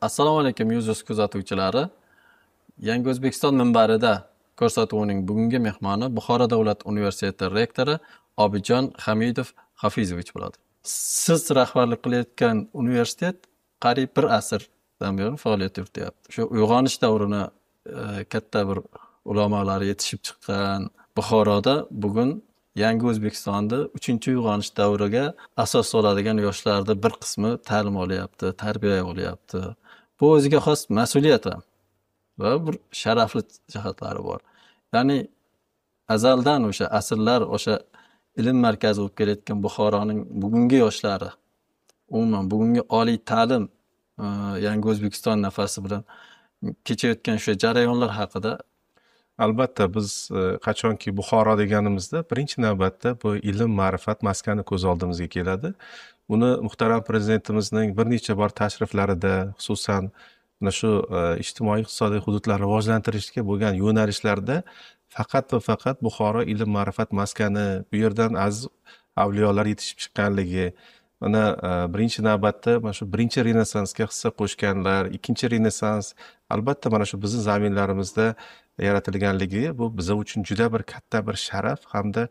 Assalomu alaykum yuz kuzatuvchilari. Yangi O'zbekiston minbarida ko'rsatuvining bugungi mehmoni Buxoro davlat universiteti rektori Obidjon Hamidov Hafizovich bo'ladi. Siz rahbarlik qilayotgan universitet qariyb bir asrdan beri faoliyat yurityapti. Shu uyg'onish davrini katta bir ulamolari yetishib chiqqan Buxoroda bugun Yangi O'zbekistonda 3-uyg'onish davriga asos soladigan yoshlarning bir qismi ta'lim olyapti, tarbiya olyapti. Bu o'ziga xos mas'uliyat ham va bir sharafli jihatlari bor. Ya'ni azaldan o'sha asrlar o'sha ilm markazi bo'lib kelayotgan Buxoroning bugungi yoshlari, umuman bugungi oliy ta'lim Yangi O'zbekiston nafasi bilan kechayotgan o'sha jarayonlar haqida. Albatta biz qachonki Buxoro deganimizda birinchi navbatda bu ilm ma'rifat maskani ko'z oldimizga keladi. Buni muhtaram prezidentimizning bir necha bor tashriflarida, xususan mana shu ijtimoiy iqtisodiy hududlarni rivojlantirishga bo'lgan yo'nalishlarda faqat va faqat Buxoro ilm ma'rifat maskani, bu yerdan aziz avliyolar yetishib chiqqanligi, mana birinchi navbatda mana shu birinchi renessansga hissa qo'shganlar, ikkinchi renessans albatta mana shu bizning zaminlarimizda yaratilganligi bu biz uchun juda bir katta bir sharaf hamda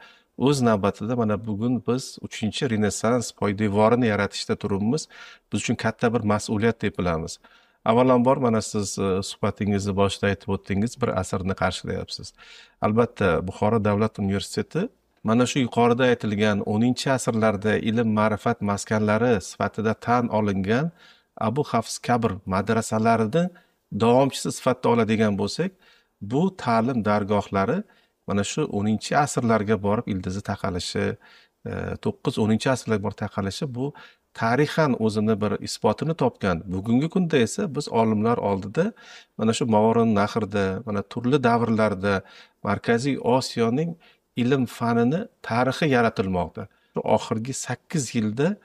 o'z navbatida mana bugun biz 3-renessans poydevorini yaratishda turibmiz. Biz uchun katta bir mas'uliyat deb bilamiz. Avvalambor mana siz suhbatingizni boshida aytib o'tdingiz, bir asrni qarshilayapsiz. Albatta Buxoro davlat universiteti mana shu yuqorida aytilgan 10-asrlarda ilm ma'rifat maskanlari sifatida tan olingan Abu Hafs Kabir madrasalarini davomchisi sifatida oladigan bo'lsak, bu ta'lim dargohlari mana shu 10-asrlarga borib ildizi taqalishi, 9-10-asrlarga borib taqalishi bu tarixan o'zini bir isbotini topgan. Bugungi kunda esa biz olimlar oldida mana shu Movaroun Nahrda, mana turli davrlarda Markaziy Osiyoning ilm fanini tarixi yaratilmoqda. Oxirgi 8 yilda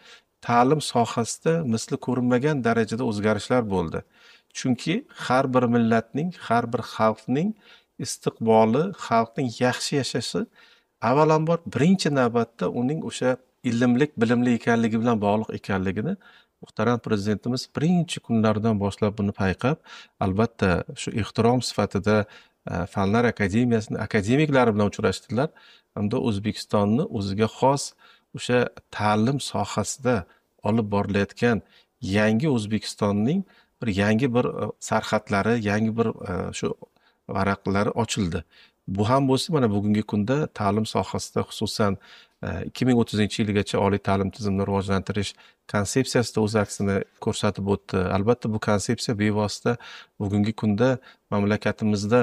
ta'lim sohasida misli ko'rinmagan darajada o'zgarishlar bo'ldi. Chunki har bir millatning, har bir xalqning istiqboli, xalqning yaxshi yashashi avvalambor birinchi navbatda uning o'sha ilmlik, bilimli ekanligi bilan bog'liq ekanligini muhtaram prezidentimiz birinchi kunlardan boshlab buni payqab, albatta shu ehtirom sifatida Fanlar akademiyasining akademiklari bilan uchrashdilar hamda O'zbekistonni o'ziga xos o'sha ta'lim sohasida olib borilayotgan yangi O'zbekistonning bir yangi bir sarhadlari, yangi bir shu varaqlari ochildi. Bu ham bo'lsa mana bugungi kunda ta'lim sohasida xususan 2030-yilgacha oliy ta'lim tizimini rivojlantirish konsepsiyasida o'z aksini ko'rsatib o'tdi. Albatta bu konsepsiya bevosita bugungi kunda mamlakatimizda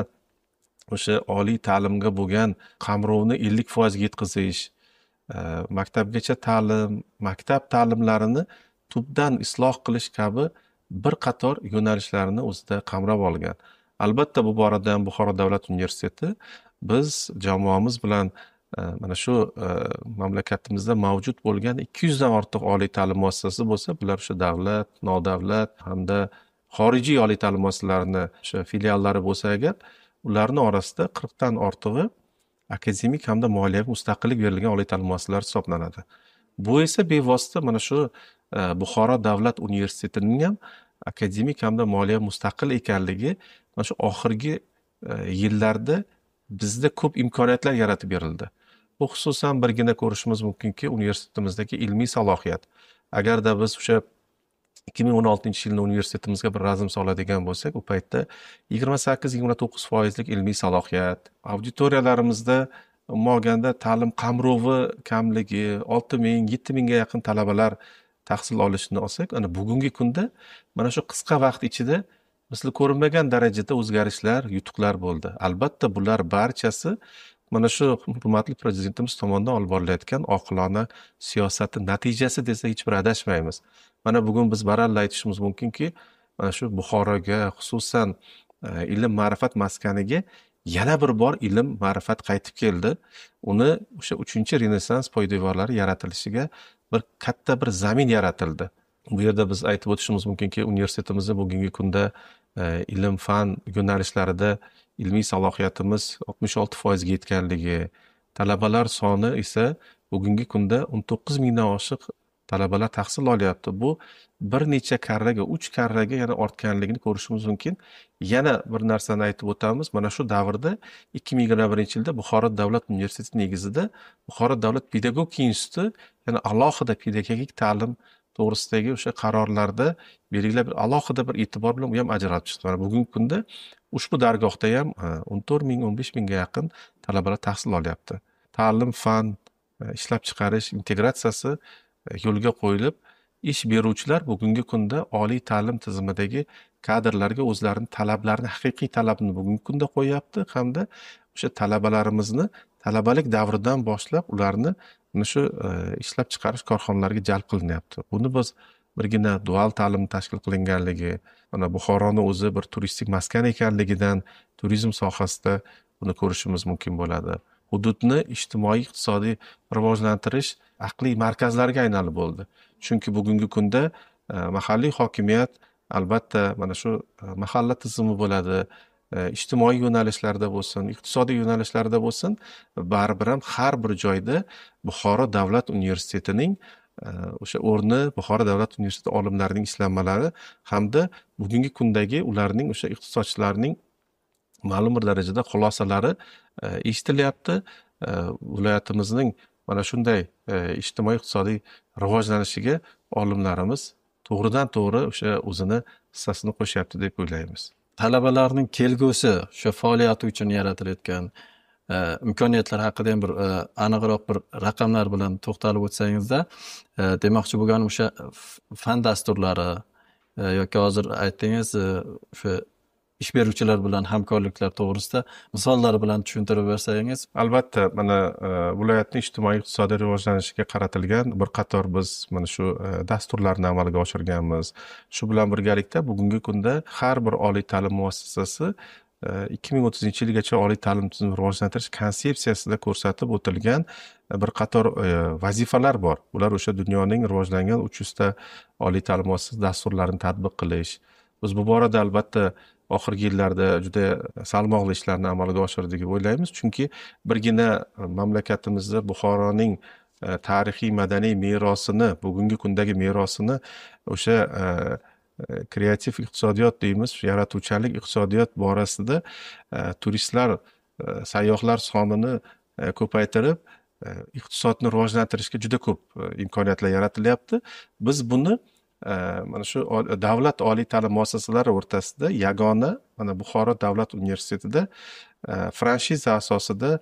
o'sha oliy ta'limga bo'lgan qamrovni 50% ga yetkazish, maktabgacha ta'lim, maktab ta'limlarini tubdan isloh qilish kabi bir qator yo'nalishlarni o'zida qamrab olgan. Albatta bu borada ham Buxoro davlat universiteti biz jamoamiz bilan mana shu mamlakatimizda mavjud bo'lgan 200 dan ortiq oliy ta'lim muassasasi bo'lsa, bular o'sha davlat, nodavlat hamda xorijiy oliy ta'lim muassasalarini o'sha filiallari bo'lsa agar, ularning orasida 40 dan ortig'i akademik hamda moliyaviy mustaqillik berilgan oliy ta'lim muassasalari hisoblanadi. Bu esa bevosita mana shu Buxoro davlat universitetining ham akademik hamda moliyaviy mustaqil ekanligi mana shu oxirgi yillarda bizda ko'p imkoniyatlar yaratib berildi. Bu xususan birgina ko'rishimiz mumkinki, universitetimizdagi ilmiy salohiyat. Agarda biz o'sha 2016-yilni universitetimizga bir razm soladigan bo'lsak, u paytda 28-29% ilmiy salohiyat, auditoriyalarimizda umuman olganda ta'lim qamrovi kamligi, 6000, 7000 ga yaqin talabalar tahsil olishini olsak, ana bugungi kunda mana shu qisqa vaqt ichida misli ko'rinmagan darajada o'zgarishlar, yutuqlar bo'ldi. Albatta bular barchasi mana shu hurmatli prezidentimiz tomonidan olib borilayotgan oqilona siyosati natijasi desa hech bir adashmaymiz. Mana bugun biz baralla aytishimiz mumkinki, mana shu Buxoroga, xususan ilm ma'rifat maskaniga yana bir bor ilm ma'rifat qaytib keldi. Uni o'sha 3-renessans poydevorlari yaratilishiga bir katta bir zamin yaratildi. Bu yerda biz aytib o'tishimiz mumkinki, universitetimizda bugungi kunda ilm fan yo'nalishlarida ilmiy salohiyatimiz 66% ga yetganligi, talabalar soni esa bugungi kunda 19 mingdan oshiq talabalar tahsil olyapti. Bu bir necha karraga, 3 karraga yana ortganligini ko'rishimiz mumkin. Yana bir narsani aytib o'tamiz. Mana shu davrda 2021-yilda Buxoro davlat universiteti negizida Buxoro davlat pedagogika instituti yana alohida pedagogik ta'lim to'g'risidagi o'sha qarorlarda belgilab alohida bir e'tibor bilan u ham ajralib chiqdi. Mana bugungi kunda ushbu dargohda ham 14 ming, 15 mingga yaqin talabalar tahsil olyapti. Ta'lim, fan, ishlab chiqarish integratsiyasi yo'lga qo'yilib, ish beruvchilar bugungi kunda oliy ta'lim tizimidagi kadrlarga o'zlarining talablarini, haqiqiy talabini bugungi kunda qo'yyapti hamda o'sha talabalarimizni talabalik davridan boshlab ularni mana shu ishlab chiqarish korxonalariga jalb qilinyapti. Buni biz birgina dual ta'lim tashkil qilinganligi, mana Buxoroni o'zi bir turistik maskan ekanligidan turizm sohasida buni ko'rishimiz mumkin bo'ladi. Hududni ijtimoiy iqtisodiy rivojlantirish aqliy markazlarga aylanib bo'ldi. Chunki bugungi kunda mahalliy hokimiyat albatta mana shu mahalla tizimi bo'ladi, ijtimoiy yo'nalishlarda bo'lsin, iqtisodiy yo'nalishlarda bo'lsin, baribir ham har bir joyda Buxoro davlat universitetining o'sha o'rni, Buxoro davlat universiteti olimlarining ishlanmalari hamda bugungi kundagi ularning o'sha iqtisodchilarning ma'lum bir darajada xulosalari eshitilyapti. Viloyatimizning mana shunday ijtimoiy iqtisodiy rivojlanishiga olimlarimiz to'g'ridan to'g'ri o'sha o'zini hissasini qo'shyapti deb o'ylaymiz. Talabalarning kelgusi o'sha faoliyati uchun yaratilayotgan imkoniyatlar haqida ham bir aniqroq bir raqamlar bilan to'xtalib o'tsangizda, demoqchi bo'lganim o'sha fan dasturlari yoki hozir aytdingiz o'sha ish beruvchilar bilan hamkorliklar to'g'risida misollar bilan tushuntirib bersangiz. Albatta, mana viloyatning ijtimoiy iqtisodiy rivojlanishiga qaratilgan bir qator biz mana shu dasturlarni amalga oshirganmiz. Shu bilan birgalikda bugungi kunda har bir oliy ta'lim muassasasi 2030-yilgacha oliy ta'lim tizimini rivojlantirish konsepsiyasida ko'rsatib o'tilgan bir qator vazifalar bor. Ular o'sha dunyoning rivojlangan 300 ta oliy ta'lim muassasasi dasturlarini tatbiq qilish. Biz bu borada albatta oxirgi yillarda juda salmoqli ishlarni amalga oshirdik deb o'ylaymiz. Chunki birgina mamlakatimizda Buxoroning tarixiy madaniy merosini, bugungi kundagi merosini o'sha kreativ iqtisodiyot deymiz, yaratuvchanlik iqtisodiyot borasida turistlar, sayyohlar sonini ko'paytirib, iqtisodni rivojlantirishga juda ko'p imkoniyatlar yaratilyapti. Biz buni mana shu davlat oliy ta'lim muassasalari o'rtasida yagona mana Buxoro davlat universitetida franshiza asosida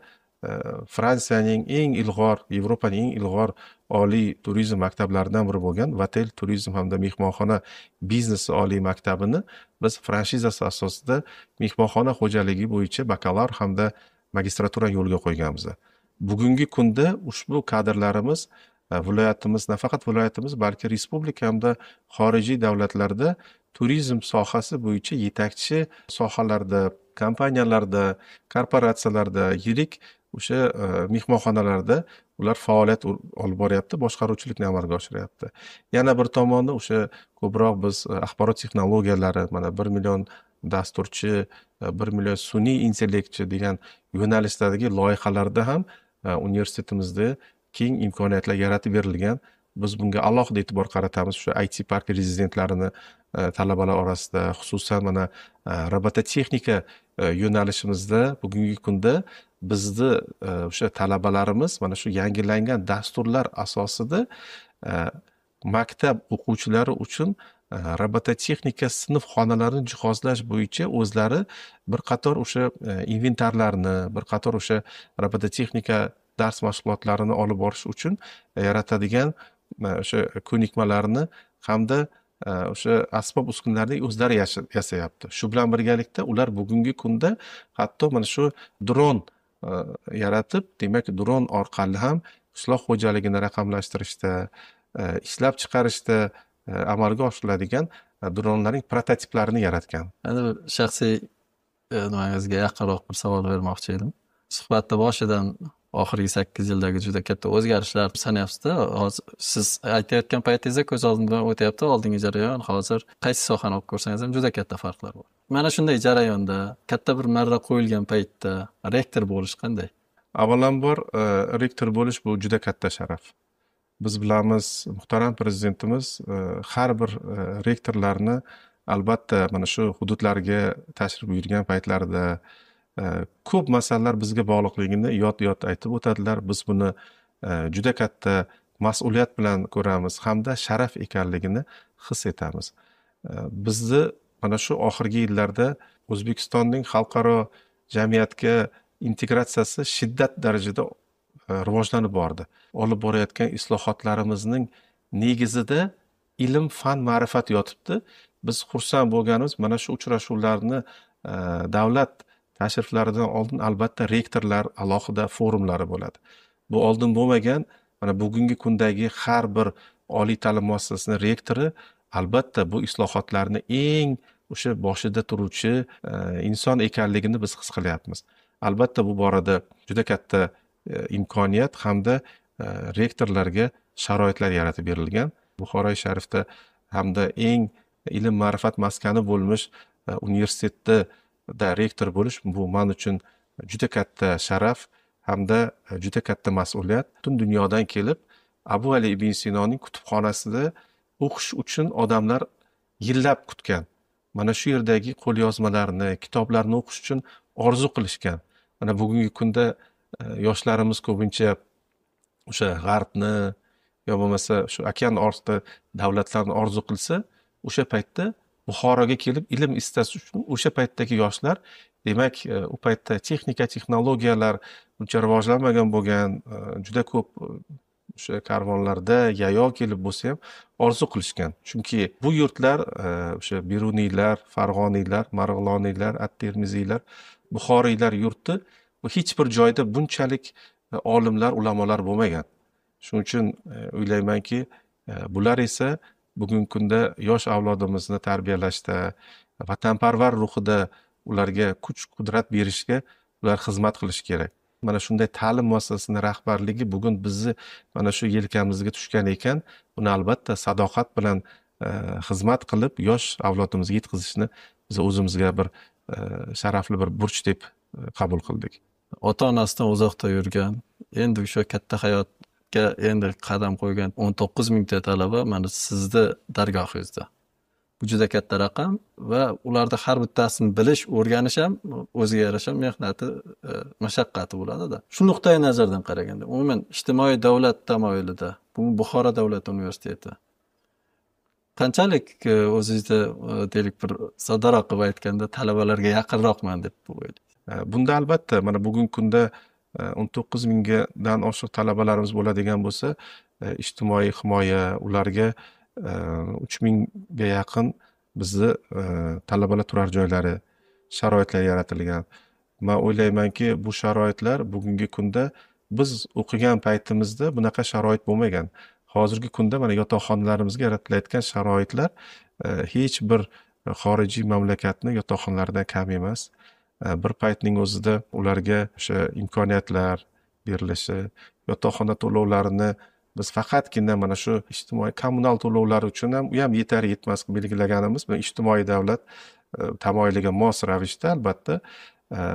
Fransiyaning eng ilg'or, Yevropaning eng ilg'or oliy turizm maktablaridan biri bo'lgan Vatel turizm hamda mehmonxona biznesi oliy maktabini biz franshizasi asosida mehmonxona xo'jaligi bo'yicha bakalavr hamda magistratura yo'lga qo'yganmiz. Bugungi kunda ushbu kadrlarimiz viloyatimiz, nafaqat viloyatimiz, balki respublika hamda xorijiy davlatlarda turizm sohasi bo'yicha yetakchi sohalarda, kompaniyalarda, korporatsiyalarda, yirik o'sha mehmonxonalarda ular faoliyat olib boryapti, boshqaruvchilikni amalga oshiryapti. Yana bir tomoni o'sha ko'proq biz axborot texnologiyalari, mana 1 million dasturchi, 1 million sun'iy intellektchi degan yo'nalishdagi loyihalarda ham universitetimizda keng imkoniyatlar yaratib berilgan. Biz bunga alohida e'tibor qaratamiz. Shu IT park rezidentlarini talabalar orasida, xususan mana robototexnika yo'nalishimizda bugungi kunda bizni o'sha talabalarimiz mana shu yangilangan dasturlar asosida maktab o'quvchilari uchun robototexnika sinf xonalarini jihozlash bo'yicha o'zlari bir qator o'sha inventarlarni, bir qator o'sha robototexnika dars mashg'ulotlarini olib borish uchun yaratadigan o'sha ko'nikmalarni hamda o'sha asbob uskunalarni o'zlari yasayapti. Shu bilan birgalikda ular bugungi kunda hatto mana shu dron yaratib, demak dron orqali ham qishloq xo'jaligini raqamlashtirishda, ishlab chiqarishda amalga oshiriladigan dronlarning prototiplarini yaratgan. Endi shaxsiy nimangizga yaqinroq bir savol bermoqchi edim. Suhbatda boshidan oxirgi 8 yildagi juda katta o'zgarishlar sanayapsiz-da. Hozir siz aytayotgan paytingizda ko'z oldimdan o'tyapti oldingi jarayon, hozir qaysi sohani olib ko'rsangiz ham juda katta farqlar bor. Mana shunday jarayonda katta bir marra qo'yilgan paytda rektor bo'lish qanday? Avvalambor rektor bo'lish bu juda katta sharaf. Biz bilamiz, muhtaram prezidentimiz har bir rektorlarni albatta mana shu hududlarga tashrif buyurgan paytlarida ko'p masalalar bizga bog'liqligini yod-yod aytib o'tadilar. Biz buni juda katta mas'uliyat bilan ko'ramiz hamda sharaf ekanligini his etamiz. Bizni mana shu oxirgi yillarda O'zbekistonning xalqaro jamiyatga integratsiyasi shiddat darajada rivojlanib bordi. Olib borayotgan islohotlarimizning negizida ilm, fan, ma'rifat yotibdi. Biz xursand bo'lganimiz mana shu uchrashuvlarni davlat tashriflaridan oldin albatta rektorlar alohida forumlari bo'ladi. Bu oldin bo'lmagan. Mana bugungi kundagi har bir oliy ta'lim muassasasining rektori albatta bu islohotlarni eng o'sha boshida turuvchi inson ekanligini biz his qilyapmiz. Albatta bu borada juda katta imkoniyat hamda rektorlarga sharoitlar yaratib berilgan. Buxoro sharifda hamda eng ilm ma'rifat maskani bo'lmish universitetda rektor bo'lish bu men uchun juda katta sharaf hamda juda katta mas'uliyat. Butun dunyodan kelib Abu Ali ibn Sinoning kutubxonasida o'qish uchun odamlar yillab kutgan. Mana shu yerdagi qo'lyozmalarni, kitoblarni o'qish uchun orzu qilishgan. Mana bugungi kunda yoshlarimiz ko'pincha o'sha g'arbni yo bo'lmasa shu okean ortida davlatlarni orzu qilsa, o'sha paytda Buxoroga kelib ilm istash uchun o'sha paytdagi yoshlar, demak, u paytda texnika, texnologiyalar uncha rivojlanmagan bo'lgan, juda ko'p o'sha karvonlarda yayov kelib bo'lsa ham orzu qilishgan. Chunki bu yurtlar o'sha Beruniylar, Farg'oniylar, Marg'iloniylar, At-Termiziylar, Buxoriylar yurti, bu hech bir joyda bunchalik olimlar, ulamolar bo'lmagan. Shuning uchun o'ylaymanki, bular esa bugungi kunda yosh avlodimizni tarbiyalashda, vatanparvar ruhida ularga kuch-qudrat berishga ular xizmat qilishi kerak. Mana shunday ta'lim muassasasining rahbarligi bugun bizni mana shu yelkamizga tushgan ekan, buni albatta sadoqat bilan xizmat qilib yosh avlodimizga yetkazishni biz o'zimizga bir sharafli bir burch deb qabul qildik. Ota-onasidan uzoqda yurgan, endi o'sha katta hayotga endi qadam qo'ygan 19 mingta talaba mana sizni dargohingizda. Bu juda katta raqam va ularda har bittasini bilish, o'rganish ham o'ziga yarasha mehnati, mashaqqati bo'ladi-da. Shu nuqtai nazardan qaraganda, umuman ijtimoiy davlat tamoyilida bu Buxoro davlat universiteti qanchalik o'zingizda deylik bir soddaroq qilib aytganda talabalarga yaqinroqman deb o'ylaysiz? Bunda albatta mana bugungi kunda 19 mingdan oshiq talabalarimiz bo'ladigan bo'lsa, ijtimoiy himoya ularga 3 mingga yaqin bizni talabalar turar joylari sharoitlar yaratilgan. Men o'ylaymanki, bu sharoitlar bugungi kunda biz o'qigan paytimizda bunaqa sharoit bo'lmagan. Hozirgi kunda mana yotoqxonalarimizga yaratilayotgan sharoitlar hech bir xorijiy mamlakatni yotoqxonalaridan kam emas. Bir paytning o'zida ularga o'sha imkoniyatlar berilishi, yotoqxona to'lovlarini biz faqatgina mana shu ijtimoiy kommunal to'lovlar uchun ham u ham yetar yetmas qilib belgilaganimiz, bu ijtimoiy davlat tamoyiliga mos ravishda albatta.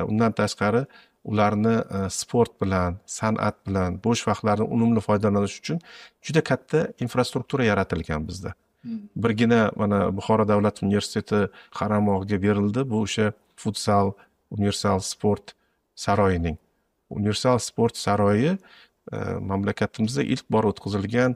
Undan tashqari ularni sport bilan, san'at bilan bo'sh vaqtlarini unumli foydalanish uchun juda katta infrastruktura yaratilgan bizda. Birgina mana Buxoro davlat universiteti qaramog'iga berildi, bu o'sha futzal universal sport saroyining. Universal sport saroyi mamlakatimizda ilk bor o'tkazilgan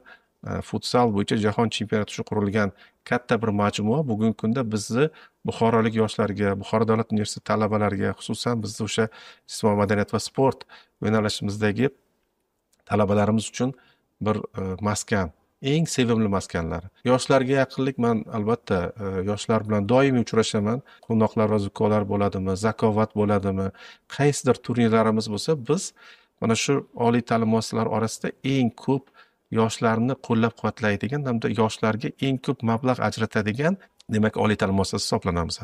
futzal bo'yicha jahon chempionati uchun qurilgan katta bir majmua bugungi kunda bizni buxorolik yoshlarga, Buxoro davlat universiteti talabalariga, xususan bizni o'sha jismoniy madaniyat va sport yo'nalishimizdagi talabalarimiz uchun bir maskan, eng sevimli maskanlar. Yoshlarga yaqinlik, men albatta yoshlar bilan doimiy uchrashaman. Quvnoqlar va zukolar bo'ladimi, zakovat bo'ladimi, qaysidir turnirlarimiz bo'lsa, biz mana shu oliy ta'lim muassasalari orasida eng ko'p yoshlarni qo'llab-quvvatlaydigan hamda yoshlarga eng ko'p mablag' ajratadigan, demak, oliy ta'lim muassasasi hisoblanamiz.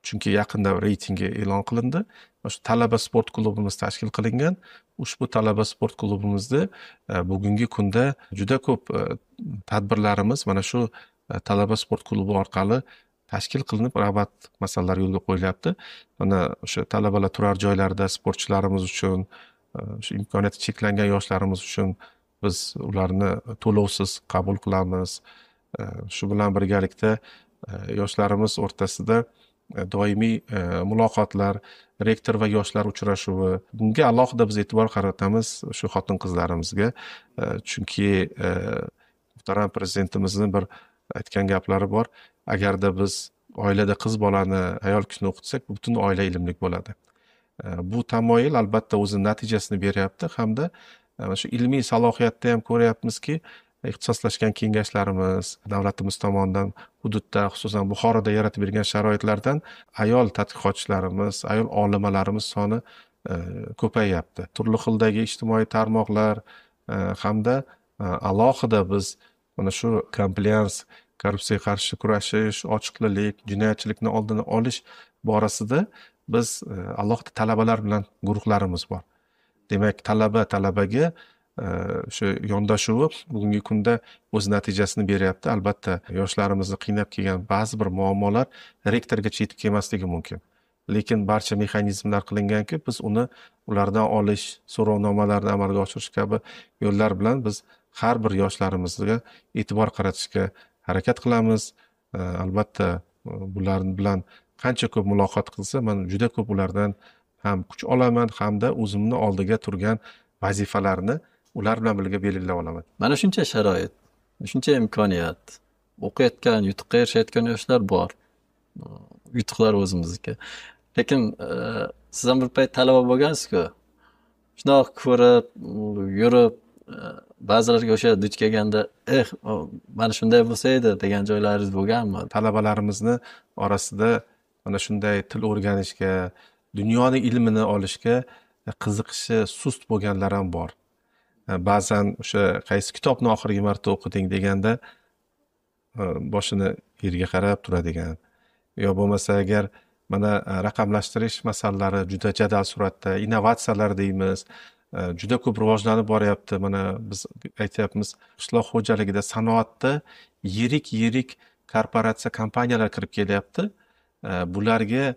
Chunki yaqinda reytingi e'lon qilindi. Shu talaba sport klubimiz tashkil qilingan. Ushbu talaba sport klubimizda bugungi kunda juda ko'p tadbirlarimiz mana shu talaba sport klubi orqali tashkil qilinib, rag'bat masalalari yo'lga qo'yilyapti. Mana o'sha talabalar turar joylarida sportchilarimiz uchun, shu imkoniyati cheklangan yoshlarimiz uchun Biz ularni to'lovsiz qabul qilamiz. Shu bilan birgalikda yoshlarimiz o'rtasida doimiy muloqotlar, rektor va yoshlar uchrashuvi. Bunga alohida biz e'tibor qaratamiz shu xotin-qizlarimizga. Chunki muhtaram prezidentimizning bir aytgan gaplari bor. Agarda biz oilada qiz bolani, ayol kishini o'qitsak, butun oila ilmli bo'ladi. Bu tamoyil albatta o'zining natijasini beryapti hamda mana shu ilmiy salohiyatda ham ko'ryapmizki, ixtisoslashgan kengashlarimiz davlatimiz tomonidan hududda, xususan Buxoroda yaratib bergan sharoitlardan ayol tadqiqotchilarimiz, ayol olimalarimiz soni ko'payyapti. Turli xildagi ijtimoiy tarmoqlar hamda alohida biz mana shu compliance, korrupsiyaga qarshi kurashish, ochiqlik, jinoyatchilikni oldini olish borasida biz alohida talabalar bilan guruhlarimiz bor. Demak, talaba talabaga o'sha yondashuvi bugungi kunda o'z natijasini beryapti. Albatta, yoshlarimizni qiynab kelgan ba'zi bir muammolar rektorgacha yetib kelmasligi mumkin. Lekin barcha mexanizmlar qilinganki, biz uni ulardan olish, so'rovnomalarni amalga oshirish kabi yo'llar bilan biz har bir yoshlarimizga e'tibor qaratishga harakat qilamiz. Albatta, bular bilan qancha ko'p muloqot qilsa, men juda ko'p ulardan ham kuch olaman, hamda o'zimni oldiga turgan vazifalarni ular bilan birga belgilab olaman. Mana shuncha sharoit, shuncha imkoniyat, o'qiyotgan, yutuqqa erishayotgan yoshlar bor. Yutuqlar o'zimizniki. Lekin siz ham bir payt talaba bo'lgansiz-ku. Shundoq ko'rib, yurib, ba'zilarga o'sha duch kelganda, mana shunday bo'lsa edi degan joylaringiz bo'lganmi? Talabalarimizni orasida mana shunday til o'rganishga, dunyoni ilmini olishga qiziqishi sust bo'lganlar ham bor. Ba'zan o'sha qaysi kitobni oxirgi marta o'qiding deganda boshini yerga qarab turadigan, yo bo'lmasa agar mana raqamlashtirish masalalari juda jadal suratda, innovatsiyalar deymiz, juda ko'p rivojlanib boryapti. Mana biz aytyapmiz, qishloq xo'jaligida, sanoatda yirik-yirik korporatsiya kompaniyalar kirib kelyapti. Bularga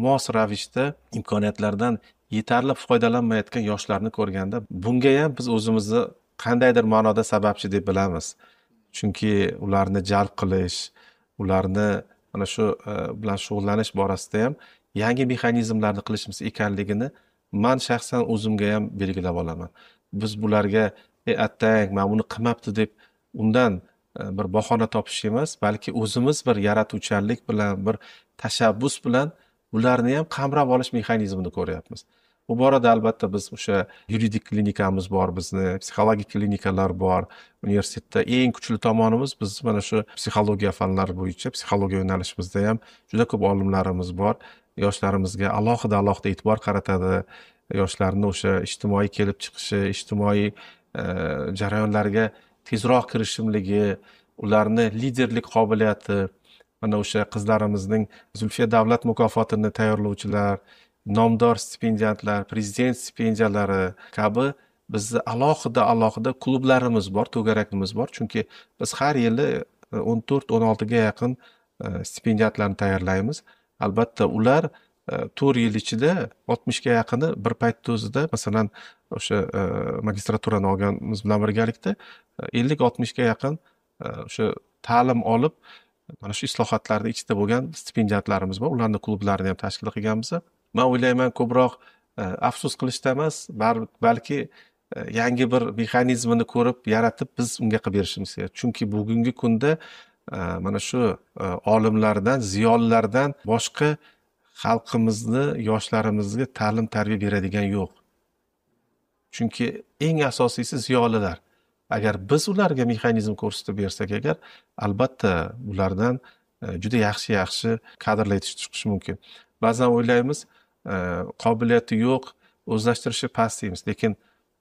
mos ravishda imkoniyatlardan yetarli foydalanmayotgan yoshlarni ko'rganda bunga ham biz o'zimizni qandaydir ma'noda sababchi deb bilamiz. Chunki ularni jalb qilish, ularni mana shu bilan shug'ullanish borasida ham yangi mexanizmlarni qilishimiz ekanligini men shaxsan o'zimga ham belgilab olaman. Biz bularga attang, men buni qilmabdi deb undan bir bahona topish emas, balki o'zimiz bir yaratuvchanlik bilan, bir tashabbus bilan ularni ham qamrab olish mexanizmini ko'ryapmiz. Bu borada albatta biz o'sha yuridik klinikamiz bor, bizni psixologik klinikalar bor. Universitetda eng kuchli tomonimiz biz mana shu psixologiya fanlari bo'yicha psixologiya yo'nalishimizda ham juda ko'p olimlarimiz bor. Yoshlarimizga alohida alohida e'tibor qaratadi. Yoshlarni o'sha ijtimoiy kelib chiqishi, ijtimoiy jarayonlarga tezroq kirishimligi, ularni liderlik qobiliyati, mana o'sha qizlarimizning Zulfiya davlat mukofotini tayyorlovchilar, nomdor stipendiantlar, prezident stipendiyalari kabi bizni alohida alohida klublarimiz bor, to'garakimiz bor. Chunki biz har yili 14-16 ga yaqin stipendiantlarni tayyorlaymiz. Albatta ular 4 yil ichida 60 ga yaqini bir paytda o'zida, masalan, o'sha magistraturani olganimiz bilan birgalikda 50-60 ga yaqin o'sha ta'lim olib, mana shu islohotlarning ichida bo'lgan stipendiantlarimiz bor. Ularning klublarini ham tashkil qilganmiz. Men o'ylayman, ko'proq afsus qilishda emas, balki yangi bir mexanizmini ko'rib, yaratib biz unga qilib berishimiz kerak. Chunki bugungi kunda mana shu olimlardan, ziyolilardan boshqa xalqimizni, yoshlarimizga ta'lim tarbiya beradigan yo'q. Chunki eng asosiysi ziyolilar. Agar biz ularga mexanizm ko'rsatib bersak agar, albatta ulardan juda yaxshi-yaxshi kadrlar yetishib chiqishi mumkin. Ba'zan o'ylaymiz, qobiliyati yo'q, o'zlashtirishi past deymiz, lekin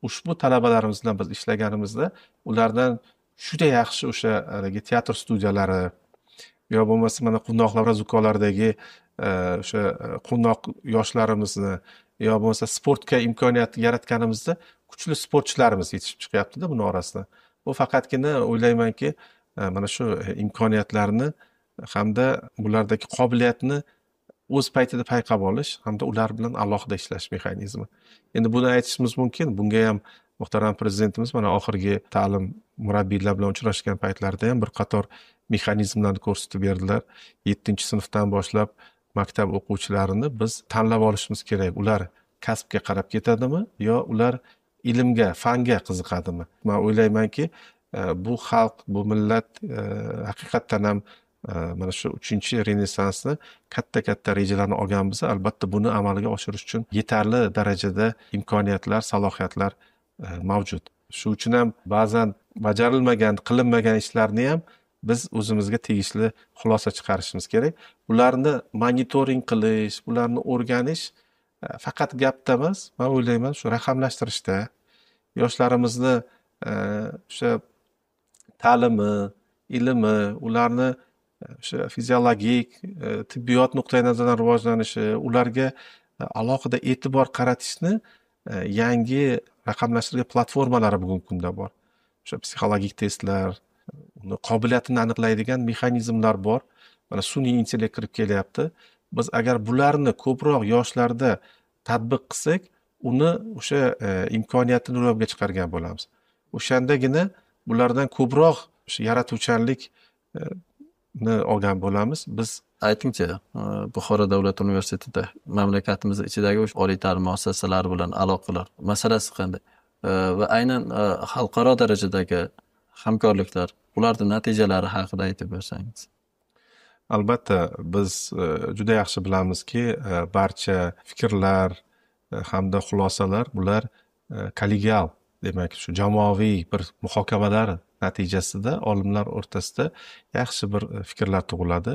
ushbu talabalarimiz bilan biz ishlaganimizda ulardan juda yaxshi o'sha teatr studiyalari yo bo'lmasa mana quvnoqlar va zukolardagi o'sha quvnoq yoshlarimizni yo bo'lmasa sportga imkoniyat yaratganimizda kuchli sportchilarimiz yetishib chiqyapti-da buni orasida. Bu faqatgina o'ylaymanki, mana shu imkoniyatlarni hamda bulardagi qobiliyatni o'z paytida payqab olish hamda ular bilan alohida ishlash mexanizmi. Endi buni aytishimiz mumkin, bunga ham Muhtaram prezidentimiz mana oxirgi ta'lim murabbiylar bilan uchrashgan paytlarida ham bir qator mexanizmlarni ko'rsatib berdilar. 7-sinfdan boshlab maktab o'quvchilarini biz tanlab olishimiz kerak. Ular kasbga qarab ketadimi yo ular ilmga, fanga qiziqadimi? Men o'ylaymanki, bu xalq, bu millat haqiqatdan ham mana shu 3-renessansni katta-katta rejalarni olgan bo'lsa, albatta buni amalga oshirish uchun yetarli darajada imkoniyatlar, salohiyatlar mavjud. Shu uchun ham ba'zan bajarilmagan, qilinmagan ishlarni ham biz o'zimizga tegishli xulosa chiqarishimiz kerak. Ularni monitoring qilish, ularni o'rganish faqat gapda emas, men o'ylayman, shu raqamlashtirishda yoshlarimizni o'sha ta'limi, ilmi, ularni o'sha fiziologik, tibbiyot nuqtai nazaridan rivojlanishi, ularga alohida e'tibor qaratishni yangi raqamlashtirilgan platformalari bugungi kunda bor. O'sha psixologik testlar, uni qobiliyatini aniqlaydigan mexanizmlar bor. Mana sun'iy intellekt kirib kelyapti. Biz agar bularni ko'proq yoshlarda tatbiq qilsak, uni o'sha imkoniyatini ro'yobga chiqargan bo'lamiz. O'shandagina bulardan ko'proq o'sha yaratuvchanlikni olgan bo'lamiz. Biz aytingchi, Buxoro davlat universitetida mamlakatimiz ichidagi o'sha oliy ta'lim muassasalari bilan aloqalar masalasi qanday? Va aynan xalqaro darajadagi hamkorliklar, ularning natijalari haqida aytib bersangiz. Albatta, biz juda yaxshi bilamizki, barcha fikrlar hamda xulosalar bular kollegial, demak, shu jamoaviy bir muhokamalar natijasida olimlar o'rtasida yaxshi bir fikrlar tug'iladi.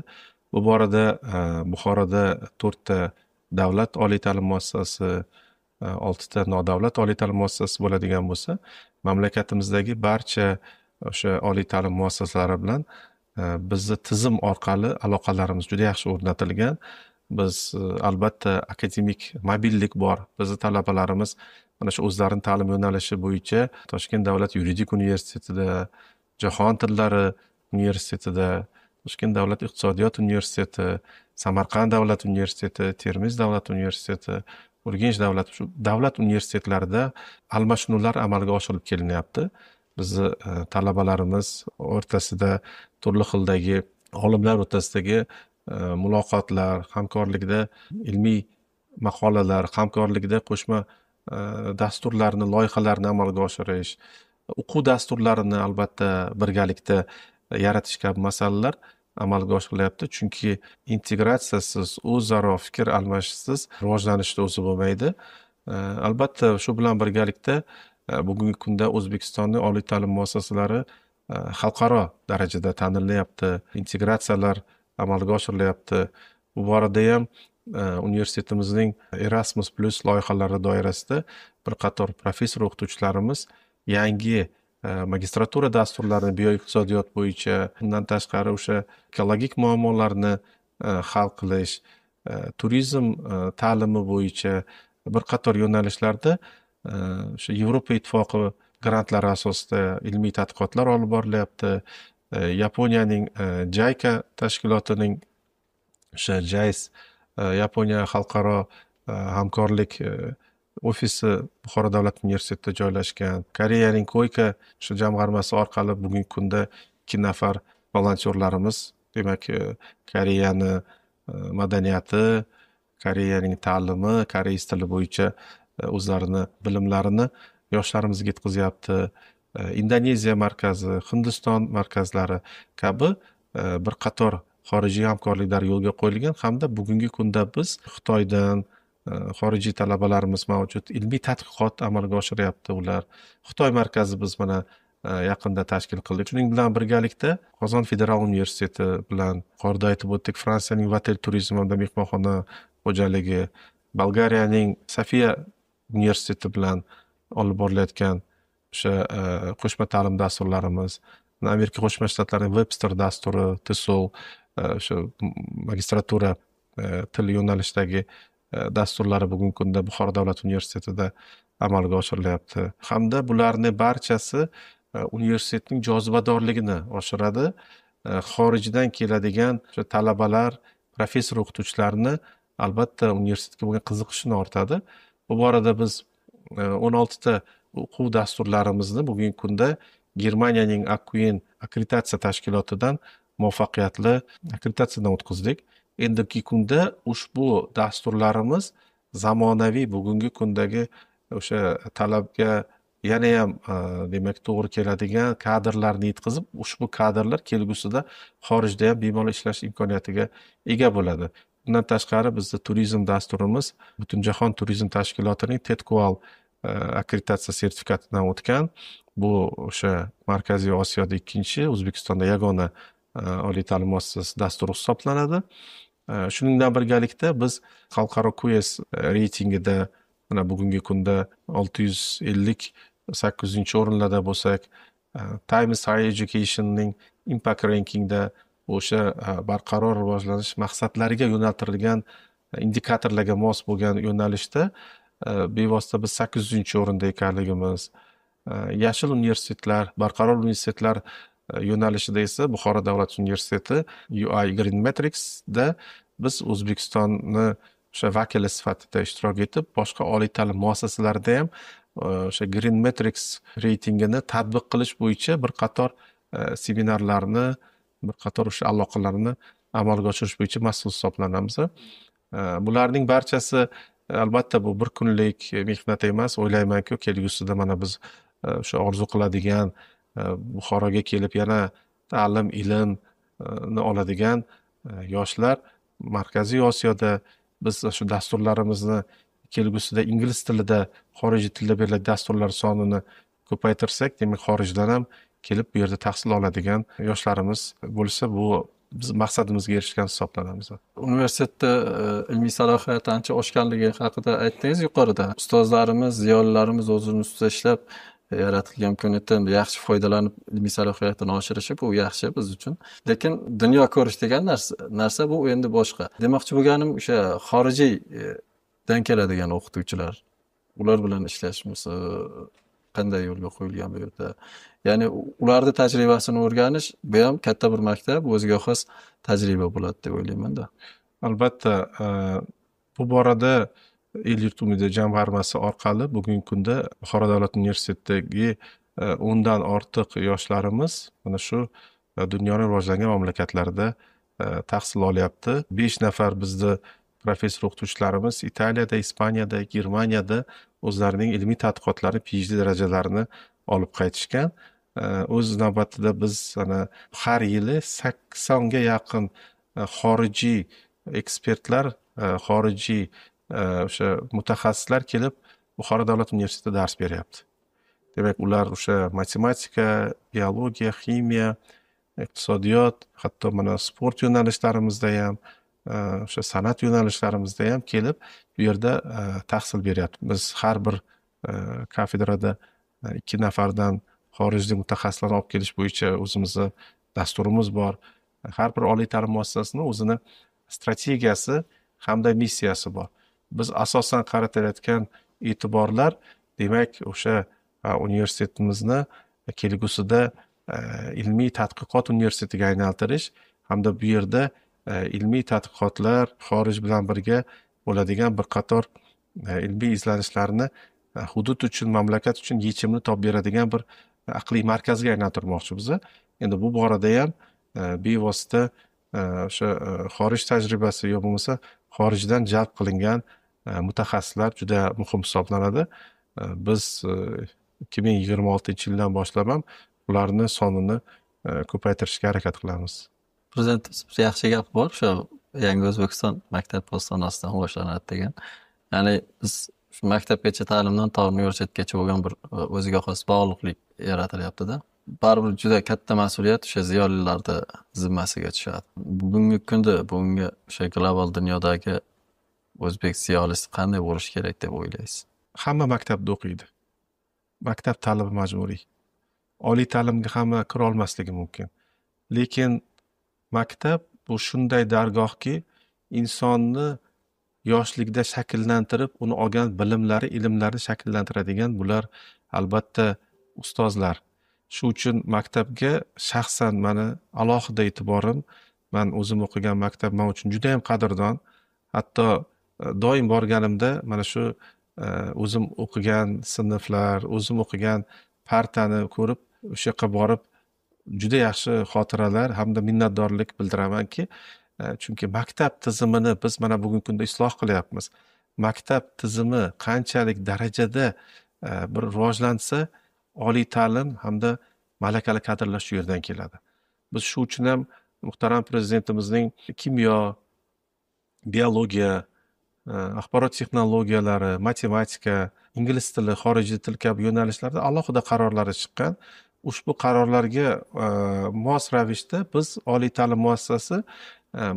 Bu borada Buxoroda 4 ta davlat oliy ta'lim muassasasi, 6 ta nodavlat oliy ta'lim muassasasi bo'ladigan bo'lsa, mamlakatimizdagi barcha o'sha oliy ta'lim muassasalari bilan bizni tizim orqali aloqalarimiz juda yaxshi o'rnatilgan. Biz albatta akademik mobillik bor. Bizni talabalarimiz mana shu o'zlarining ta'lim yo'nalishi bo'yicha Toshkent davlat yuridik universitetida, Jahon tillari universitetida, Toshkent davlat iqtisodiyot universiteti, Samarqand davlat universiteti, Termiz davlat universiteti, Urganch davlat, shu davlat universitetlarida almashinuvlar amalga oshirilib kelinyapti. Bizni talabalarimiz o'rtasida turli xildagi olimlar o'rtasidagi muloqotlar, hamkorlikda ilmiy maqolalar, hamkorlikda qo'shma dasturlarni, loyihalarni amalga oshirish, o'quv dasturlarini albatta birgalikda yaratish kabi masalalar amalga oshirilyapti. Chunki integratsiyasiz, o'zaro fikr almashishsiz rivojlanishda o'zi bo'lmaydi. Albatta shu bilan birgalikda bugungi kunda O'zbekistonning oliy ta'lim muassasalari xalqaro darajada tanilyapti, integratsiyalar amalga oshirilyapti. Bu borada ham universitetimizning Erasmus Plus loyihalari doirasida bir qator professor o'qituvchilarimiz yangi magistratura dasturlarini bioiqtisodiyot bo'yicha, undan tashqari o'sha ekologik muammolarni hal qilish, turizm ta'limi bo'yicha bir qator yo'nalishlarda o'sha Yevropa Ittifoqi grantlari asosida ilmiy tadqiqotlar olib borilyapti. Yaponiyaning JICA tashkilotining o'sha JAIS Yaponiya xalqaro hamkorlik ofisi Buxoro davlat universitetida joylashgan. Koreyaning KOICA o'sha jamg'armasi orqali bugungi kunda 2 nafar volontyorlarimiz, demak, Koreyani madaniyati, Koreyaning ta'limi, koreys tili bo'yicha o'zlarini bilimlarini yoshlarimizga yetkazyapti. Indoneziya markazi, Hindiston markazlari kabi bir qator xorijiy hamkorliklar yo'lga qo'yilgan hamda bugungi kunda biz Xitoydan xorijiy talabalarimiz mavjud, ilmiy tadqiqot amalga oshiryapti ular. Xitoy markazi biz mana yaqinda tashkil qildik. Shuning bilan birgalikda Qozon federal universiteti bilan yuqorida aytib o'tdik, Fransiyaning Vatel turizm hamda mehmonxona xo'jaligi, Bolgariyaning Sofiya universiteti bilan olib borilayotgan o'sha qo'shma ta'lim dasturlarimiz, Amerika Qo'shma Shtatlarining Webster dasturi, TESOL, o'sha magistratura til yo'nalishidagi dasturlari bugungi kunda Buxoro davlat universitetida amalga oshirilyapti. Hamda bularning barchasi universitetning jozibadorligini oshiradi. Xorijdan keladigan o'sha talabalar, professor o'qituvchilarni albatta universitetga bo'lgan qiziqishini ortadi. Bu borada biz 16 ta o'quv dasturlarimizni bugungi kunda Germaniyaning AQN akkreditatsiya tashkilotidan muvaffaqiyatli akkreditatsiyadan o'tkazdik. Endigi kunda ushbu dasturlarimiz zamonaviy bugungi kundagi o'sha talabga yana ham demak to'g'ri keladigan kadrlarni yetkazib, ushbu kadrlar kelgusida xorijda ham bemalol ishlash imkoniyatiga ega bo'ladi. Bundan tashqari bizda turizm dasturimiz Butunjahon turizm tashkilotining TEDQUAL akkreditatsiya sertifikatidan o'tgan. Bu o'sha Markaziy Osiyoda ikkinchi, O'zbekistonda yagona oliy ta'lim muassasasi dasturi hisoblanadi. Shuning bilan birgalikda biz xalqaro QS reytingida mana bugungi kunda 658-o'rinlarda bo'lsak, Times Higher Education'ning Impact Rankingda o'sha barqaror rivojlanish maqsadlariga yo'naltirilgan indikatorlarga mos bo'lgan yo'nalishda bevosita biz 800-o'rinda ekanligimiz, yashil universitetlar, barqaror universitetlar yo'nalishida esa Buxoro davlat universiteti UI Green Metrics'da biz O'zbekistonni o'sha vakili sifatida ishtirok etib, boshqa oliy ta'lim muassasalarida ham o'sha Green Metrics reytingini tatbiq qilish bo'yicha bir qator seminarlarni, bir qator o'sha aloqalarni amalga oshirish bo'yicha mas'ul hisoblanamiz. Bularning barchasi albatta bu bir kunlik mehnat emas. O'ylaymanki, kelgusida mana biz o'sha orzu qiladigan Buxoroga kelib yana ta'lim, ilmni oladigan yoshlar Markaziy Osiyoda biz shu dasturlarimizni kelgusida ingliz tilida, xorijiy tilda beriladigan dasturlar sonini ko'paytirsak, demak xorijdan ham kelib bu yerda tahsil oladigan yoshlarimiz bo'lsa, bu biz maqsadimizga erishgan hisoblanamiz. Universitetda ilmiy salohiyati ancha oshganligi haqida aytdingiz yuqorida. Ustozlarimiz, ziyolilarimiz o'zini ustida ishlab yaratilgan imkoniyatdan yaxshi foydalanib ilmiy salohiyatini oshirishi bu yaxshi biz uchun. Lekin dunyo ko'rish degan narsa bu endi boshqa. Demoqchi bo'lganim, o'sha xorijiydan keladigan o'qituvchilar, ular bilan ishlashimiz qanday yo'lga qo'yilgan bu yerda? Ya'ni ularning tajribasini o'rganish bu ham katta bir maktab, o'ziga xos tajriba bo'ladi deb o'ylayman-da. Albatta, bu borada El-yurt umidi jamg'armasi orqali bugungi kunda Buxoro davlat universitetidagi 10 dan ortiq yoshlarimiz mana shu dunyoning rivojlangan mamlakatlarida tahsil olyapti. 5 nafar bizni professor o'qituvchilarimiz Italiyada, Ispaniyada, Germaniyada o'zlarining ilmiy tadqiqotlari, PhD darajalarini olib qaytishgan. O'z navbatida biz ana har yili 80 ga yaqin xorijiy ekspertlar, xorijiy o'sha mutaxassislar kelib Buxoro davlat universitetida dars beryapti. Demak, ular o'sha matematika, biologiya, ximiya, iqtisodiyot, hatto mana sport yo'nalishlarimizda ham, o'sha san'at yo'nalishlarimizda ham kelib bu yerda tahsil beryapti. Biz har bir kafedrada 2 nafardan xorijlik mutaxassislarni olib kelish bo'yicha o'zimizni dasturimiz bor. Har bir oliy ta'lim muassasasini o'zini strategiyasi hamda missiyasi bor. Biz asosan qaratilayotgan e'tiborlar, demak, o'sha universitetimizni kelgusida ilmiy tadqiqot universitetiga aylantirish hamda bu yerda ilmiy tadqiqotlar xorij bilan birga bo'ladigan bir qator ilmiy izlanishlarni hudud uchun, mamlakat uchun yechimini topib beradigan bir aqliy markazga aylantirmoqchimiz. Endi bu borada ham bevosita o'sha xorij tajribasi yo bo'lmasa xorijdan jalb qilingan mutaxassislar juda muhim hisoblanadi. Biz 2026-yildan boshlab ham ularni sonini ko'paytirishga harakat qilamiz. Prezidentimiz bir yaxshi gap bor, o'sha yangi O'zbekiston maktab postonasidan boshlanadi degan. Ya'ni biz shu maktabgacha ta'limdan to universitetgacha bo'lgan bir o'ziga xos bog'liqlik yaratilyapti-da. Baribir juda katta mas'uliyat o'sha ziyolilarda zimmasiga tushadi. Bugungi kunda, bugungi o'sha global dunyodagi o'zbek ziyolisi qanday bo'lishi kerak deb o'ylaysiz? Hamma maktabda o'qiydi. Maktab ta'limi majburiy. Oliy ta'limga hamma kira olmasligi mumkin. Lekin maktab bu shunday dargohki, insonni yoshlikda shakllantirib, uni olgan bilimlari, ilmlarini shakllantiradigan bular albatta ustozlar. Shu uchun maktabga shaxsan meni alohida e'tiborim, men o'zim o'qigan maktab men uchun juda ham qadrdon. Hatto doim borganimda mana shu O'zim o'qigan sinflar, o'zim o'qigan partani ko'rib, o'sha yoqqa borib juda yaxshi xotiralar hamda minnatdorlik bildiramanki, chunki maktab tizimini biz mana bugungi kunda isloh qilyapmiz. Maktab tizimi qanchalik darajada bir rivojlansa, oliy ta'lim hamda malakali kadrlar shu yerdan keladi. Biz shu uchun ham muhtaram prezidentimizning kimyo, biologiya, axborot texnologiyalari, matematika, ingliz tili, xorijiy til kabi yo'nalishlarda alohida qarorlari chiqqan. Ushbu qarorlarga mos ravishda biz oliy ta'lim muassasasi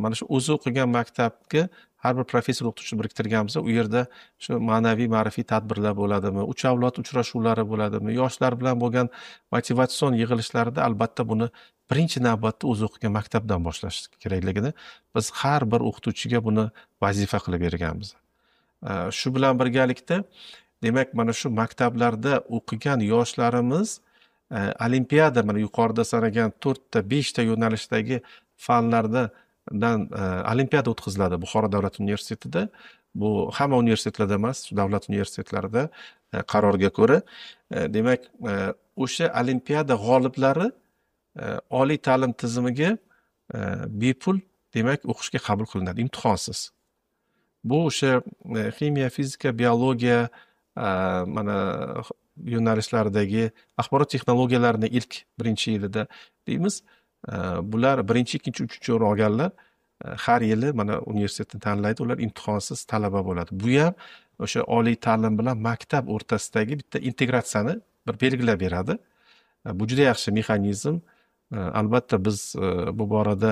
mana shu o'zi o'qigan maktabga har bir professor o'qituvchi biriktirganmiz. U yerda shu ma'naviy ma'rifiy tadbirlar bo'ladimi, uch avlod uchrashuvlari bo'ladimi, yoshlar bilan bo'lgan motivatsion yig'ilishlarda albatta buni birinchi navbatda o'zi o'qigan maktabdan boshlash kerakligini biz har bir o'qituvchiga buni vazifa qilib berganmiz. Shu bilan birgalikda, demak, mana shu maktablarda o'qigan yoshlarimiz olimpiada, mana yuqorida sanagan 4 ta 5 ta yo'nalishdagi fanlardan olimpiada o'tkaziladi Buxoro davlat universitetida. Bu hamma universitetlarda emas, davlat universitetlarida qarorga ko'ra. Demak, o'sha olimpiada g'oliblari oliy ta'lim tizimiga bepul, demak, o'qishga qabul qilinadi, imtihonsiz. Bu o'sha ximiya, fizika, biologiya mana yo'nalishlaridagi axborot texnologiyalarini ilk birinchi yilida deymiz. Bular birinchi, ikkinchi, uchinchi o'rin olganlar har yili mana universitetni tanlaydi, ular imtihonsiz talaba bo'ladi. Bu ham o'sha oliy ta'lim bilan maktab o'rtasidagi bitta integratsiyani bir belgilab beradi. Bu juda yaxshi mexanizm. Albatta biz bu borada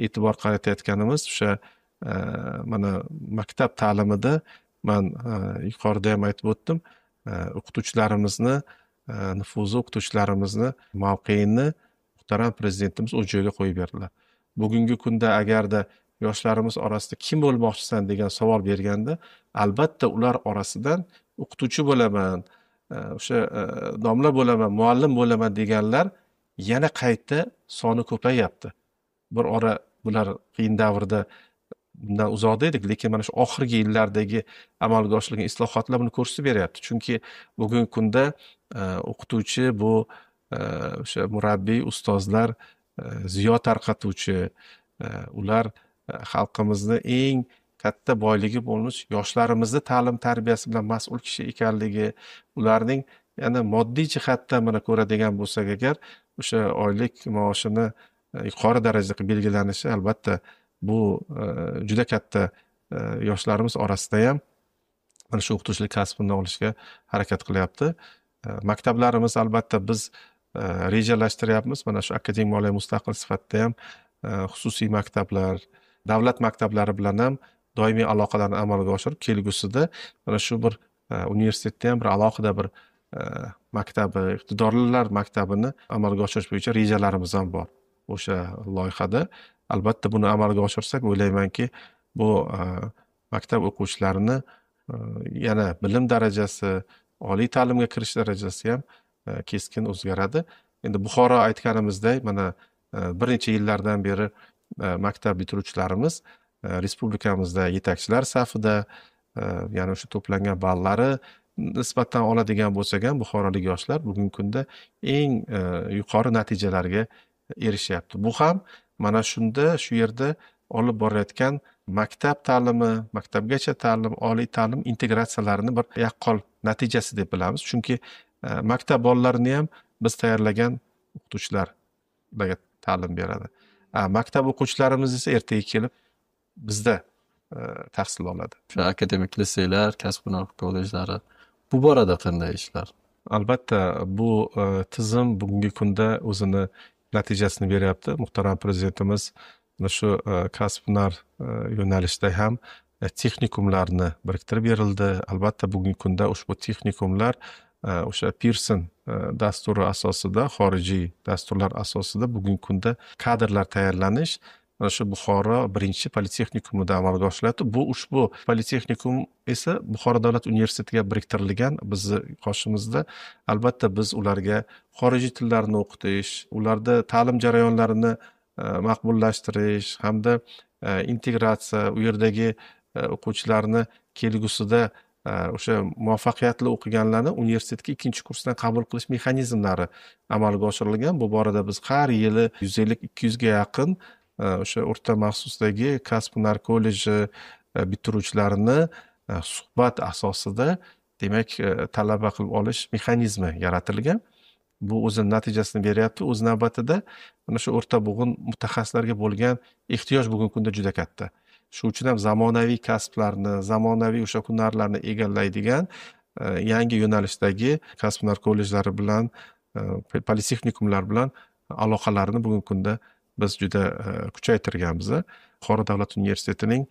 e'tibor qaratayotganimiz o'sha mana maktab ta'limida man yuqorida ham aytib o'tdim, o'qituvchilarimizni nufuzi, o'qituvchilarimizni mavqeini muhtaram prezidentimiz o'z joyiga qo'yib berdilar. Bugungi kunda agarda yoshlarimiz orasida kim bo'lmoqchisan degan savol berganda, albatta ular orasidan o'qituvchi bo'laman, o'sha domla bo'laman, muallim bo'laman deganlar yana qayta soni ko'payyapti. Bir ora bular qiyin davrda bundan uzoqda edik, lekin mana shu oxirgi yillardagi amalga oshirilgan islohotlar buni ko'rsatib beryapti. Chunki bugungi kunda o'qituvchi bu o'sha murabbiy, ustozlar, ziyo tarqatuvchi, ular xalqimizni eng katta boyligi bo'lmish yoshlarimizni ta'lim tarbiyasi bilan mas'ul kishi ekanligi, ularning yana moddiy jihatdan mana ko'radigan bo'lsak agar o'sha oylik maoshini yuqori darajada qilib belgilanishi albatta bu juda katta yoshlarimiz orasida ham mana shu o'qituvchilik kasbini olishga harakat qilyapti. Maktablarimiz albatta biz rejalashtiryapmiz. Mana shu akademik moliya mustaqil sifatida ham xususiy maktablar, davlat maktablari bilan ham doimiy aloqalarni amalga oshirib, kelgusida mana shu bir universitetda ham bir alohida bir maktabi, iqtidorlilar maktabini amalga oshirish bo'yicha rejalarimiz ham bor o'sha loyihada. Albatta buni amalga oshirsak, o'ylaymanki, bu maktab o'quvchilarini yana bilim darajasi, oliy ta'limga kirish darajasi ham keskin o'zgaradi. Endi Buxoro aytganimizdek, mana bir necha yillardan beri maktab bitiruvchilarimiz respublikamizda yetakchilar safida, ya'ni o'sha to'plangan ballari nisbatan oladigan bo'lsak ham buxorolik yoshlar bugungi kunda eng yuqori natijalarga erishyapti. Bu ham mana shunda, shu yerda olib borayotgan maktab ta'limi, maktabgacha ta'lim, oliy ta'lim integratsiyalarini bir yaqqol natijasi deb bilamiz. Chunki maktab bolalarini ham biz tayyorlagan o'qituvchilar ularga ta'lim beradi. Maktab o'quvchilarimiz esa ertaga kelib bizda tahsil oladi. O'sha akademik litseylar, kasb-hunar kollejlari, bu borada qanday ishlar? Albatta bu tizim bugungi kunda o'zini natijasini beryapti. Muhtaram prezidentimiz mana shu kasb-hunar yo'nalishida ham texnikumlarni biriktirib berildi. Albatta bugungi kunda ushbu texnikumlar o'sha Pearson dasturi asosida, xorijiy dasturlar asosida bugungi kunda kadrlar tayyorlanish mana shu Buxoro birinchi politexnikumida amalga oshiriladi. Bu ushbu politexnikum esa Buxoro davlat universitetiga biriktirilgan bizni qoshimizda. Albatta biz ularga xorijiy tillarni o'qitish, ularda ta'lim jarayonlarini maqbullashtirish hamda integratsiya, u yerdagi o'quvchilarni kelgusida O'sha muvaffaqiyatli o'qiganlarni universitetga ikkinchi kursdan qabul qilish mexanizmlari amalga oshirilgan. Bu borada biz har yili 150-200 ga yaqin o'sha o'rta maxsusdagi kasb hunar kolleji bitiruvchilarini suhbat asosida, demak, talaba qilib olish mexanizmi yaratilgan. Bu o'zini natijasini beryapti. O'z navbatida mana shu o'rta bo'g'in mutaxassislarga bo'lgan ehtiyoj bugungi kunda juda katta. Shu uchun ham zamonaviy kasblarni, zamonaviy o'sha hunarlarni egallaydigan yangi yo'nalishdagi kasb hunar kollejlari bilan, politexnikumlar bilan aloqalarni bugungi kunda biz juda kuchaytirganmiz. Buxoro davlat universitetining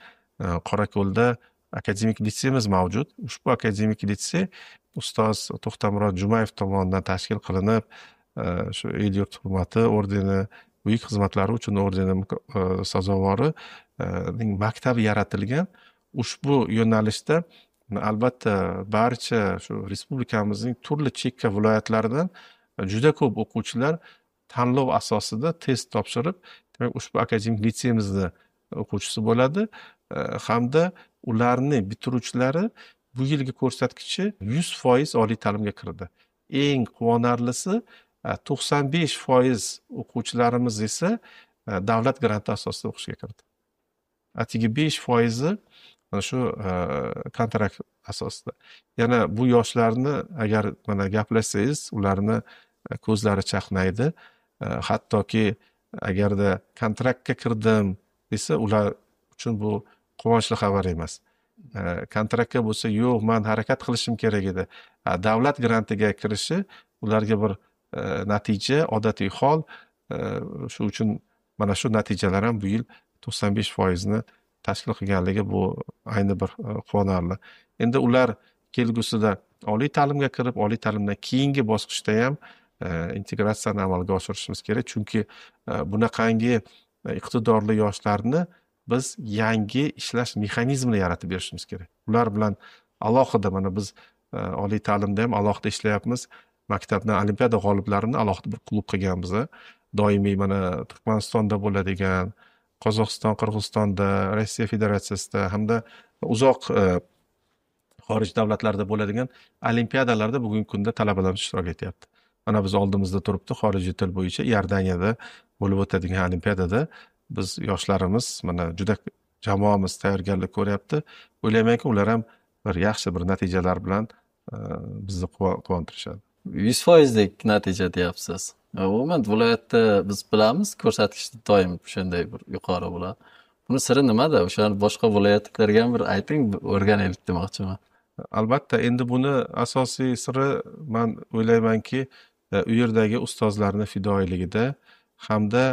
Qorako'lda akademik litseyimiz mavjud. Ushbu akademik litsey ustoz To'xtamurod Jumayev tomonidan tashkil qilinib, shu el yurt hurmati ordeni, buyuk xizmatlari uchun ordeni sazovori maktabi yaratilgan. Ushbu yo'nalishda albatta barcha shu respublikamizning turli chekka viloyatlaridan juda ko'p o'quvchilar tanlov asosida test topshirib, demak, ushbu akademik litseyimizni o'quvchisi bo'ladi hamda ularni bitiruvchilari bu yilgi ko'rsatkichi 100% oliy ta'limga kirdi. Eng quvonarlisi 95% o'quvchilarimiz esa davlat granti asosida o'qishga kirdi. Atigi 5% mana shu kontrakt asosida. Yana bu yoshlarni agar mana gaplashsangiz, ularni ko'zlari chaqnaydi. Hattoki agarda kontraktga kirdim desa, ular uchun bu quvonchli xabar emas. Kontraktga bo'lsa, yo'q, men harakat qilishim kerak edi. Davlat grantiga kirishi ularga bir natija, odatiy hol. Shu uchun mana shu natijalar ham bu yil 95% ni tashkil qilganligi bu ayni bir quvonarli. Endi ular kelgusida oliy ta'limga kirib, oliy ta'limdan keyingi bosqichda ham integratsiyani amalga oshirishimiz kerak. Chunki bunaqangi iqtidorli yoshlarni biz yangi ishlash mexanizmini yaratib berishimiz kerak. Ular bilan alohida mana biz oliy ta'limda ham alohida ishlayapmiz. Maktabdan olimpiada g'oliblarini alohida bir klub qilganmiz. Doimiy mana Turkmanistonda bo'ladigan, Qozog'iston, Qirg'izistonda, Rossiya Federatsiyasida hamda uzoq xorij davlatlarida bo'ladigan olimpiadalarda bugungi kunda talabalarimiz ishtirok etyapti. Mana biz oldimizda turibdi xorijiy til bo'yicha Iordaniyada bo'lib o'tadigan olimpiadada biz yoshlarimiz mana juda jamoamiz tayyorgarlik ko'ryapti. O'ylaymanki, ular ham bir yaxshi bir natijalar bilan bizni quvontirishadi. 100%lik natija deyapsiz. Umuman viloyatda biz bilamiz, ko'rsatkich doim shunday bir yuqori bo'ladi. Buni siri nimada? O'shani boshqa viloyatlarga ham bir ayting, o'rganaylik demoqchiman. Albatta, endi buni asosiy siri men o'ylaymanki, u yerdagi ustozlarning fidoyiligida hamda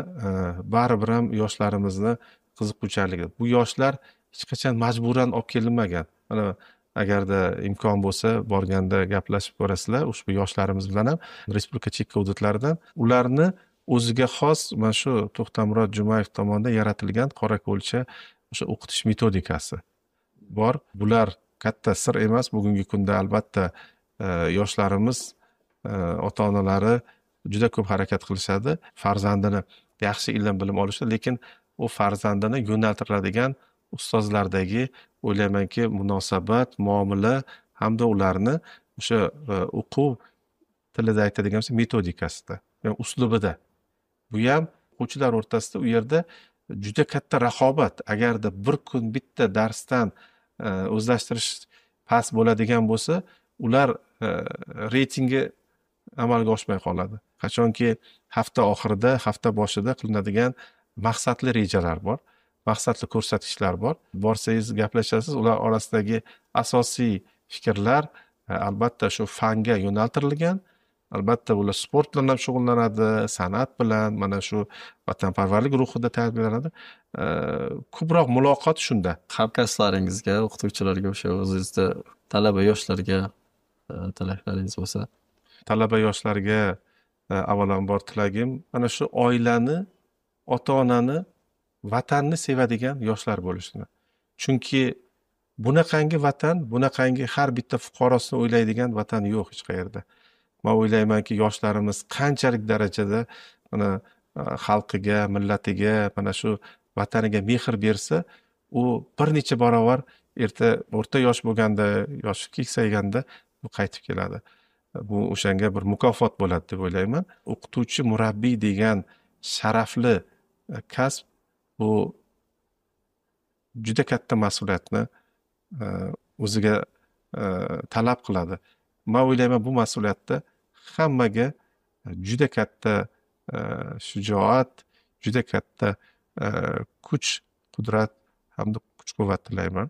baribir ham yoshlarimizni qiziquvchanligida. Bu yoshlar hech qachon majburan olib kelinmagan. Mana agarda imkon bo'lsa, borganda gaplashib ko'rasizlar ushbu yoshlarimiz bilan ham respublika chekka hududlaridan. Ularni o'ziga xos mana shu To'xtamurod Jumayev tomonidan yaratilgan Qorako'lcha o'sha o'qitish metodikasi bor. Bular katta sir emas. Bugungi kunda albatta yoshlarimiz ota-onalari juda ko'p harakat qilishadi farzandini yaxshi ilm bilim olishda, lekin u farzandini yo'naltiriladigan ustozlardagi o'ylaymanki munosabat, muomala hamda ularni o'sha o'quv tilida aytadigan bo'lsak metodikasida, ya'ni uslubida. Bu ham o'quvchilar o'rtasida u yerda juda katta raqobat. Agarda bir kun bitta darsdan o'zlashtirish past bo'ladigan bo'lsa, ular reytingi amalga oshmay qoladi. Qachonki hafta oxirida, hafta boshida qilinadigan maqsadli rejalar bor, maqsadli ko'rsatkichlar bor. Borsangiz gaplashasiz, ular orasidagi asosiy fikrlar albatta shu fanga yo'naltirilgan. Albatta ular sport bilan ham shug'ullanadi, san'at bilan, mana shu vatanparvarlik ruhida tarbiyalanadi. Ko'proq muloqot shunda. Hamkasblaringizga, o'qituvchilarga, o'sha o'zingizda talaba yoshlarga tilaklaringiz bo'lsa. Talaba yoshlarga avvalambor tilagim mana shu oilani, ota-onani, vatanni sevadigan yoshlar bo'lishini. Chunki bunaqangi vatan, bunaqangi har bitta fuqarosini o'ylaydigan vatan yo'q hech qayerda. Men o'ylaymanki, yoshlarimiz qanchalik darajada mana xalqiga, millatiga, mana shu vataniga mehr bersa, u bir necha barobar Erta o'rta yosh bo'lganda, yoshi keksayganda bu qaytib keladi. Bu o'shanga bir mukofot bo'ladi deb o'ylayman. O'qituvchi, murabbiy degan sharafli kasb bu juda katta mas'uliyatni o'ziga talab qiladi. Man o'ylayman, bu mas'uliyatda hammaga juda katta shijoat, juda katta kuch, qudrat hamda kuch quvvat tilayman.